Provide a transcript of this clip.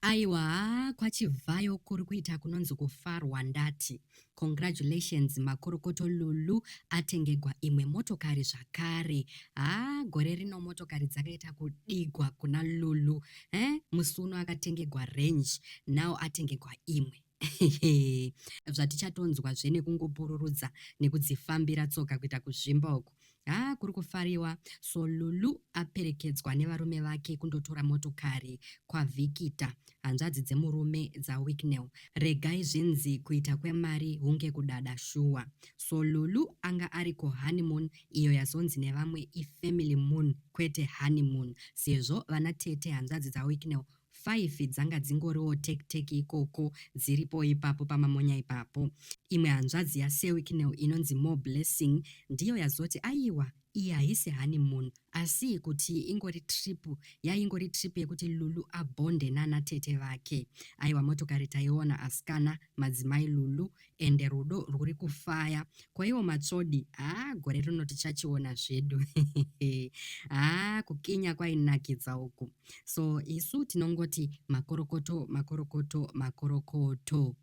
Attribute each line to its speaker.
Speaker 1: Aiwa haa kwaChivhayo kuri kuita kunonzi kufarwa ndati. Congratulations makorokoto Lulu atengegwa imwe motokari zvakare. Haa gore rino motokari dzakaita kudigwa kuna Lulu. Eh musi uno akatengegwa range now atengegwa imwe. Zvatichatonzwa zve nekungopururudza nekudzifambira tsoka kuita kuzvimba uku. Haa kuri kufariwa so Lulu aperekedzwa nevarume vake kundotora motokari kwaVikita hanzvadzi dzemurume dzaWicknell. Regai zvinzi kuita kwemari hunge kudada shuwa. So Lulu anga ari kuhoneymoon iyo yazonzi nevamwe ifamily moon kwete honeymoon sezvo vana tete hanzvadzi dzaWicknell 5 dzanga dzingoriwo tek tek ikoko dziripo ipapo pamamonya ipapo. Imwe hanzvadzi yaSir Wicknell inonzi More Blessing ndiyo yazoti aiwa iyi haisi honeymoon asi kuti ingori trip yaingori trip yekuti Lulu abonde nana tete vake. Aiwa motokari taiona askana madzimai Lulu ende rudo rwuri kufaya ko iwo matsvodi haa gore rino tichachiona zvedu haa kukinya kwainakidza uku so isu tinongoti makorokoto makorokoto makorokoto.